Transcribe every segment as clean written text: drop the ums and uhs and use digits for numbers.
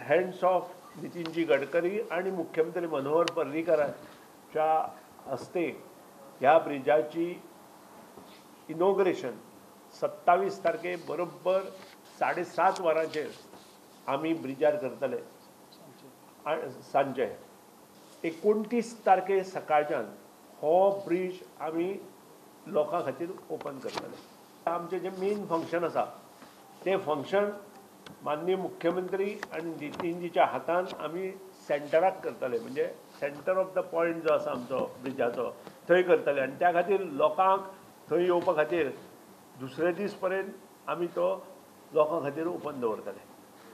Hands of Nitinji Gadkari आणि मुख्यमंत्री मनोहर पर्रीकरांच्या हस्ते ह्या ब्रिजाची इनॉग्रेशन 27 तारखे बरोबर 7:30 वरांचेर आमी ब्रिजार करतले सांजे. 29 तारखे सकाळच्यान हो ब्रीज आमी लोकां खातीर ओपन करतले. आमचें जें मेन फंक्शन आसा तें फंक्शन माननीय मुख्यमंत्री आनी नितीनजीच्या हातान आमी सेंटराक करतले, म्हणजे सेंटर ऑफ the point जो आसा आमचो ब्रिजाचो थंय करतले. आनी त्या खातीर लोकांक थंय येवपा खातीर दुसरे दीस पर्यंत आमी तो लोकां खातीर ओपन दवरतले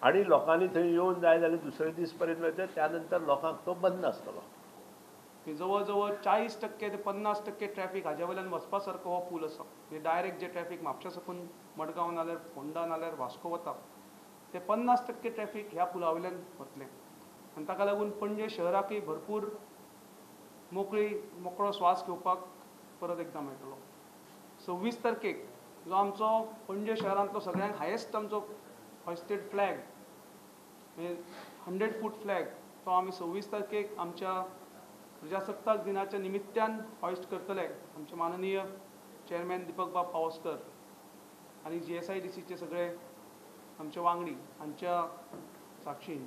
आनी लोकांनी थंय येवन जाय जाल्यार दुसरे दीस पर्यंत वयता, त्या नंतर लोकांक तो बंद आसतलो. जवळ जवळ 40% ते 50% ट्रॅफिक हाज्या वयल्यान वचपा सारको हो पूल आसा. म्हणजे डायरेक्ट जे ट्रॅफिक म्हापशा साकून मडगांव नाल्यार फोंडा नाल्यार वास्को वता ते 50% ट्रॅफिक ह्या पुला वयल्यान वतलें आनी ताका लागून पणजे शहराकय भरपूर मोकळो श्वास घेवपाक परत एकदां मेळटलो. 26 तारखेक जो आमचो पणजे शहरांतलो सगळ्यांत हायेस्ट आमचो हॉयस्टेड फ्लॅग म्हणजे 100 फूट फ्लॅग तो आमी 26 तारखेक आमच्या प्रजासत्ताक दिनाच्या निमित्त्यान हॉयस्ट करतले. आमचे माननीय चेअरमॅन दीपक बाब पावसकर आनी GSIDCचे सगळे आमचे वांगडी हांच्या साक्षीन.